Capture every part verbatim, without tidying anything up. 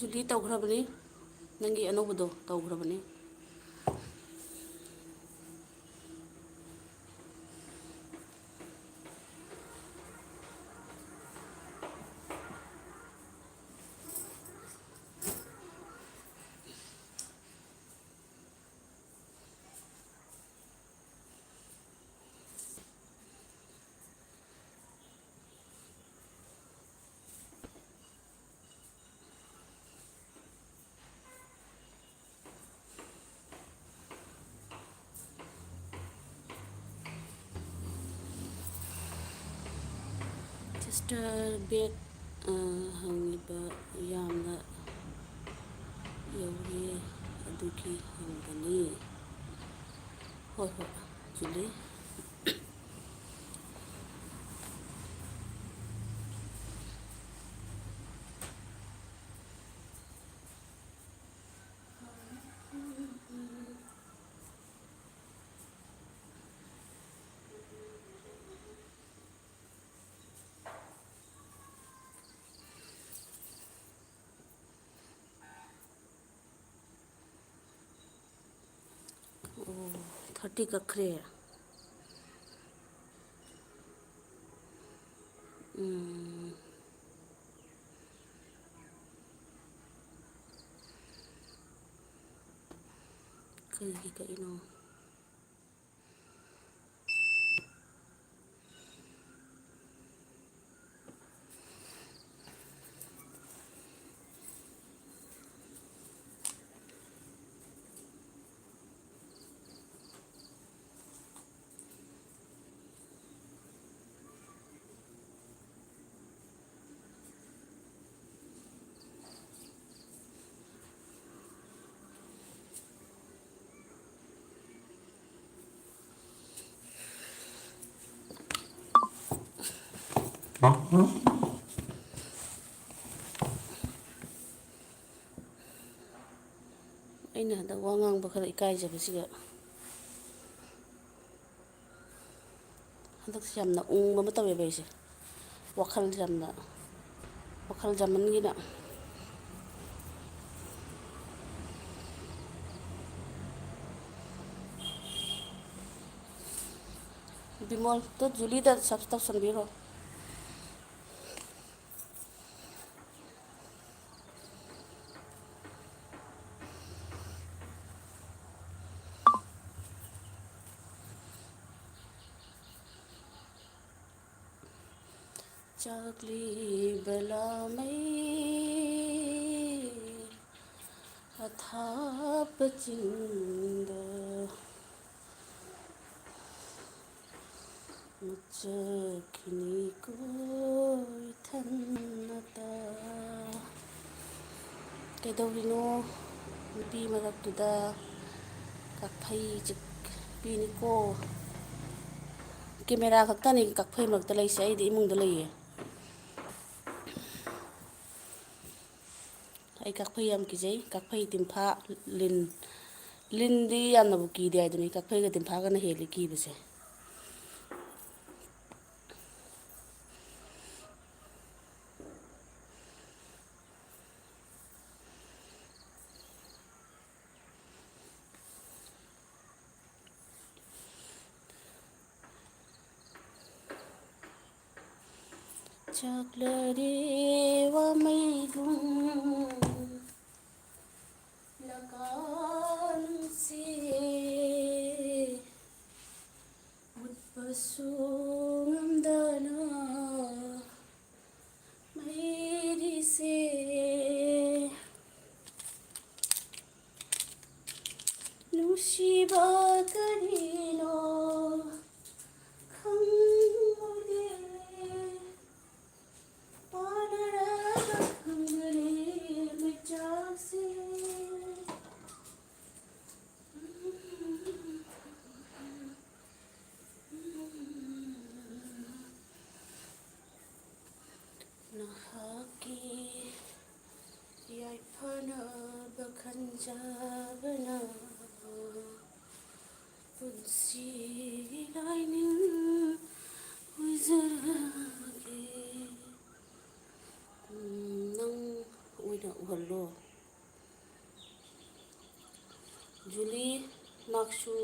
ꯖꯨꯂꯤ ꯇꯧꯈ꯭ꯔꯕꯅꯤ, ꯅꯪꯒꯤ ꯑꯅꯧꯕꯗꯣ ꯇꯧꯈ꯭ꯔꯕꯅꯤ꯫ Sister bag, ꯑ, ꯍꯪꯉꯤꯕ ꯌꯥꯝꯅ ꯌꯧꯔꯦ, ꯑꯗꯨꯒꯤ ꯍꯪꯕꯅꯤ꯫ ꯍꯣꯏ, ꯍꯣꯏ, ꯆꯨꯝꯃꯤ꯫ ꯑꯣ, ꯊꯥꯔꯇꯤ ꯀꯛꯈ꯭ꯔꯦ꯫ ꯎꯝ꯫ ꯀꯔꯤꯒꯤ ꯀꯛꯏꯅꯣ? ꯑꯩꯅ ꯍꯟꯗꯛ ꯋꯥ ꯉꯥꯡꯕ ꯈꯔ ꯏꯀꯥꯏꯖꯕꯁꯤꯒ, ꯍꯟꯗꯛꯁꯦ ꯌꯥꯝꯅ ꯎꯪꯕ ꯑꯃ ꯇꯧꯋꯦꯕ ꯑꯩꯁꯦ, ꯋꯥꯈꯜꯁꯦ ꯌꯥꯝꯅ, ꯋꯥꯈꯜ ꯌꯥꯝꯃꯟꯒꯤꯅ꯫ Bimol, two ꯖꯨꯂꯤꯗ sub ꯇꯧꯁꯟꯕꯤꯔꯣ꯫ ꯆꯥꯛꯂꯤꯕ ꯂꯥꯃꯩ ꯑꯊꯥꯞꯄ ꯆꯤꯡꯗ ꯃꯨꯠꯆꯈꯤꯅꯤꯀꯣ ꯏꯊꯟꯅꯇ꯫ ꯀꯩꯗꯧꯔꯤꯅꯣ? ꯅꯨꯄꯤ ꯃꯔꯛꯇꯨꯗ ꯀꯛꯐꯩ ꯆꯤꯛ-, ꯄꯤꯅꯤꯀꯣ꯫ ꯀꯦꯃꯦꯔꯥ ꯈꯛꯇꯅꯤ ꯀꯛꯐꯩ ꯃꯔꯛꯇ ꯂꯩꯁꯦ, ꯑꯩꯗꯤ ꯏꯃꯨꯡꯗ ꯂꯩꯌꯦ꯫ ꯑꯩ ꯀꯛꯐꯩ ꯌꯥꯝ ꯀꯤꯖꯩ꯫ ꯀꯛꯐꯩ, ꯇꯤꯝꯐꯥ, ꯂꯤꯟ꯫ ꯂꯤꯟꯗꯤ ꯌꯥꯝꯅꯕꯨ ꯀꯤꯗꯦ ꯍꯥꯏꯗꯨꯅꯤ, ꯀꯛꯐꯩꯒ ꯇꯤꯝꯐꯥꯒꯅ ꯍꯦꯜꯂꯤ ꯀꯤꯕꯁꯦ꯫ ꯆꯥꯛꯂꯔꯦ ꯋꯥꯃꯩꯒꯨꯝ ꯂꯀꯥꯟꯁꯦ, ꯃꯨꯠꯄꯁꯨ ꯉꯝꯗꯅ ꯃꯩꯔꯤꯁꯦ꯫ ꯅꯨꯡꯁꯤꯕ ꯀꯔꯤꯅꯣ ꯈꯪꯂꯨꯗꯦ꯫ ꯄꯥꯟꯅꯔꯒ ꯈꯪꯅꯔꯦ ꯃꯩꯆꯥꯛꯁꯦ꯫ ꯅꯍꯥꯛꯀꯤ ꯌꯥꯏꯐꯅꯕ ꯈꯟꯖꯕꯅ ꯄꯨꯟꯁꯤꯒꯤ ꯂꯥꯏꯅꯤꯡ ꯑꯣꯏꯖꯔꯒꯦ꯫ ꯎꯝ, ꯅꯪ ꯑꯣꯏꯅ ꯎꯍꯜꯂꯣ꯫ ꯖꯨꯂꯤ, ꯃꯥꯛꯁꯨ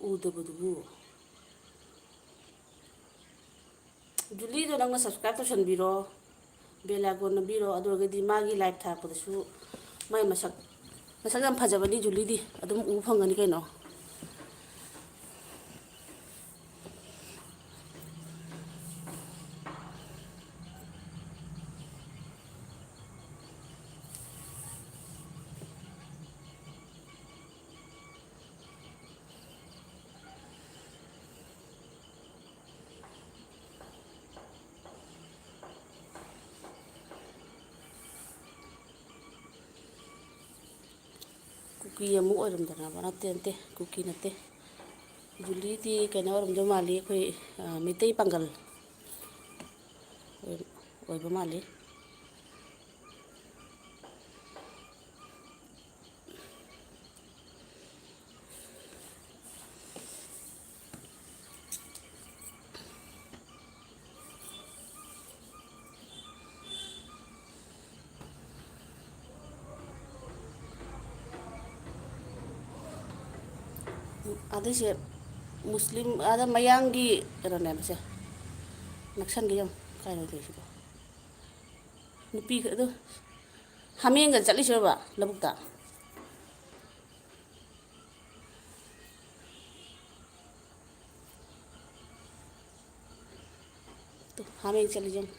ꯎꯗꯕꯗꯨꯕꯨ꯫ ꯖꯨꯂꯤꯗꯣ ꯅꯪꯅ subscribe ꯇꯧꯁꯟꯕꯤꯔꯣ, bell icon ꯅꯝꯕꯤꯔꯣ, ꯑꯗꯨ ꯑꯣꯏꯔꯒꯗꯤ ꯃꯥꯒꯤ live ꯊꯥꯔꯛꯄꯗꯁꯨ ꯃꯥꯏ ꯃꯁꯛ, ꯃꯁꯛ ꯌꯥꯝ ꯐꯖꯕꯅꯤ ꯖꯨꯂꯤꯗꯤ, ꯑꯗꯨꯝ ꯎ ꯐꯪꯒꯅꯤ ꯀꯩꯅꯣ꯫ ꯀꯨꯀꯤ ꯑꯃꯨꯛ ꯑꯣꯏꯔꯝꯗꯅꯕ? ꯅꯠꯇꯦ, ꯅꯠꯇꯦ, ꯀꯨꯀꯤ ꯅꯠꯇꯦ꯫ ꯖꯨꯂꯤꯗꯤ ꯀꯩꯅꯣ ꯑꯣꯏꯔꯝꯗꯧ ꯃꯥꯜꯂꯤ, ꯑꯩꯈꯣꯏ, ꯑ, ꯃꯩꯇꯩ ꯄꯥꯡꯒꯜ ꯑꯣꯏ-, ꯑꯣꯏꯕ ꯃꯥꯜꯂꯤ꯫ ꯑꯗꯨꯏꯁꯦ ꯃꯨꯁꯂꯤꯝ, ꯑꯗ ꯃꯌꯥꯡꯒꯤ ꯀꯩꯅꯣꯅꯦꯕꯁꯦ꯫ ꯅꯛꯁꯟꯒꯦ ꯌꯦꯡꯉꯨ, ꯀꯥꯏꯗ ꯂꯩꯁꯤꯕꯣ? ꯅꯨꯄꯤ ꯑꯗꯨ ꯍꯥꯃꯦꯡꯒ ꯆꯠꯂꯤꯁꯤꯔꯕ ꯂꯧꯕꯨꯛꯇ? ꯇꯨ, ꯍꯥꯃꯦꯡ ꯆꯠꯂꯤ ꯌꯦꯡꯉꯨ꯫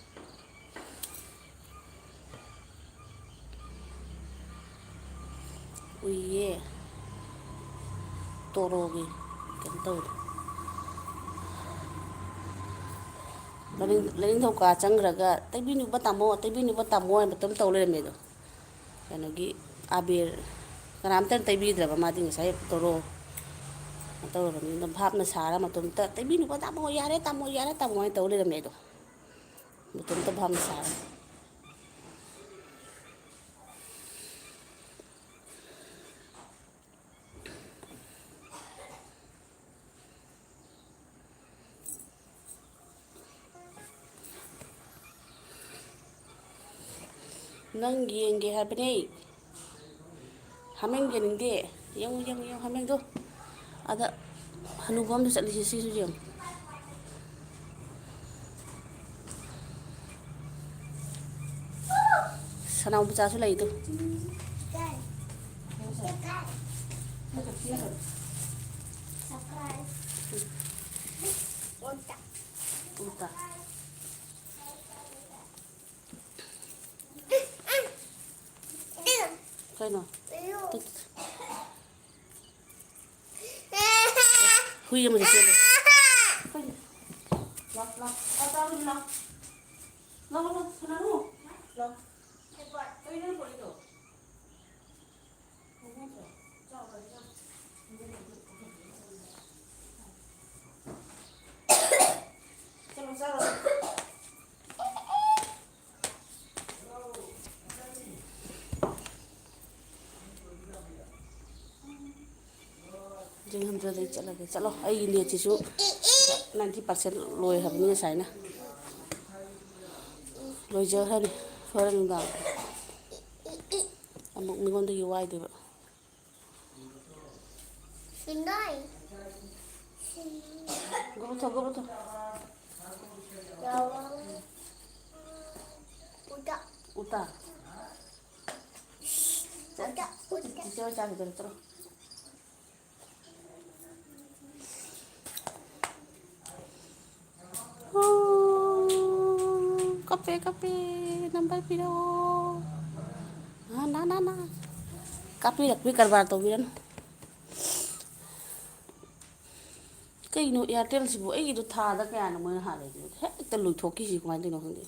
ꯎꯏꯌꯦ꯫ ꯇꯣꯔꯣꯒꯤ ꯀꯩꯅꯣ ꯇꯧꯔꯤ꯫ ꯂꯥꯏꯅꯤꯡ-, ꯂꯥꯏꯅꯤꯡꯊꯧꯀꯥ ꯆꯪꯈ꯭ꯔꯒ, "ꯇꯩꯕꯤꯅꯨꯕ ꯇꯥꯃꯣ, ꯇꯩꯕꯤꯅꯨꯕ ꯇꯥꯃꯣ" ꯍꯥꯏꯅ ꯃꯇꯣꯝ ꯇꯧ ꯂꯩꯔꯝꯃꯦ ꯑꯗꯣ꯫ ꯀꯩꯅꯣꯒꯤ ꯑꯕꯦꯔ ꯀꯅꯥꯝꯇꯅ ꯇꯩꯕꯤꯗ꯭ꯔꯕ, ꯃꯥꯗꯤ ꯉꯁꯥꯏ ꯇꯣꯔꯣ ꯇꯧꯔꯕꯅꯤꯅ ꯚꯥꯞꯅ ꯁꯥꯔ ꯃꯇꯣꯝꯇ, "ꯇꯩꯕꯤꯅꯨꯀꯣ ꯇꯥꯃꯣ, ꯌꯥꯔꯦ ꯇꯥꯃꯣ, ꯌꯥꯔꯦ ꯇꯥꯃꯣ" ꯍꯥꯏꯅ ꯇꯧ ꯂꯩꯔꯝꯃꯦ ꯑꯗꯣ, ꯃꯇꯣꯝꯇ ꯚꯥꯞꯅ ꯁꯥꯔ꯫ ꯅꯪ ꯌꯦꯡꯒꯦ ꯍꯥꯏꯕꯅꯦ꯫ ꯍꯥꯃꯦꯡ ꯌꯦꯡꯅꯤꯡꯗꯦ꯫ ꯌꯦꯡꯉꯨ, ꯌꯦꯡꯉꯨ, ꯌꯦꯡꯉꯨ ꯍꯥꯃꯦꯡꯗꯣ꯫ ꯑꯗ ꯑꯅꯨꯕ ꯑꯝꯗ ꯆꯠꯂꯤꯁꯦ ꯁꯤꯁꯨ ꯌꯦꯡꯉꯨ꯫ ꯁꯅꯥꯎ ꯃꯆꯥꯁꯨ ꯂꯩꯗꯣ꯫ ꯎꯇꯥ꯫ ꯀꯩꯅꯣ? ꯍꯨꯏ ꯑꯃꯁꯨ ꯆꯦꯜꯂꯦ꯫ ꯂꯥꯎ, ꯂꯥꯎ, ꯂꯥꯎ, ꯆꯥꯔꯨꯁꯤ ꯂꯥꯎ꯫ ꯂꯥꯎ, ꯂꯥꯎ, ꯁꯥꯟꯅꯔꯨ꯫ ꯂꯥꯎ꯫ ꯀꯩꯅꯣ ꯅꯪ ꯄꯣꯔꯛꯏꯗꯣ? ꯆꯠꯂꯣ, ꯆꯠꯂꯣ꯫ ꯖꯤꯡ ꯍꯟꯗ꯭ꯔꯗ ꯑꯩ ꯆꯠꯂꯒꯦ꯫ ꯆꯠꯂꯣ, ꯑꯩꯒꯤ ꯅꯦꯠꯁꯤꯁꯨ ninety percent ꯂꯣꯏꯈ꯭ꯔꯕꯅꯤ ꯉꯁꯥꯏꯅ꯫ ꯂꯣꯏꯖꯈ꯭ꯔꯅꯤ꯫ ꯍꯣꯔꯦꯟ ꯅꯨꯡꯗꯥꯡ ꯑꯃꯨꯛ ꯃꯤꯉꯣꯟꯗꯒꯤ ꯋꯥꯏꯗꯣꯏꯕ꯫ ꯁꯤꯡꯒꯥꯏ꯫ ꯒꯨꯔꯨ ꯊꯣ, ꯒꯨꯔꯨ ꯊꯣ꯫ ꯌꯥꯎꯔꯣ꯫ ꯎꯇꯥ꯫ ꯎꯇꯥ꯫ ꯆꯠ-, ꯎꯇꯥ, ꯎꯇꯥ꯫ ꯆꯤꯆꯦ ꯍꯣꯏ ꯆꯥꯈꯤꯗꯣꯏꯔꯣ? ꯆꯠꯂꯣ꯫ ꯑꯣ, ꯀꯞꯄꯦ, ꯀꯞꯄꯦ꯫ Number ꯄꯤꯔꯛꯑꯣ꯫ ꯑ, ꯅꯥ, ꯅꯥ, ꯅꯥ꯫ ꯀꯥꯞꯄꯤꯔꯛꯄꯤ ꯀꯔꯕꯥꯔ ꯇꯧꯕꯤꯔꯅꯨ꯫ ꯀꯩꯅꯣ Airtelꯁꯤꯕꯨ? ꯑꯩꯒꯤꯗꯣ ꯊꯥꯗ ꯀꯌꯥꯅꯣ ꯃꯣꯏꯅ ꯍꯥꯜꯂꯤꯗꯨꯕꯨ? ꯍꯦꯛꯇ ꯂꯣꯏꯊꯣꯛꯈꯤꯁꯤ ꯀꯃꯥꯏꯅ ꯇꯧꯔꯤꯅꯣ ꯈꯪꯗꯦ꯫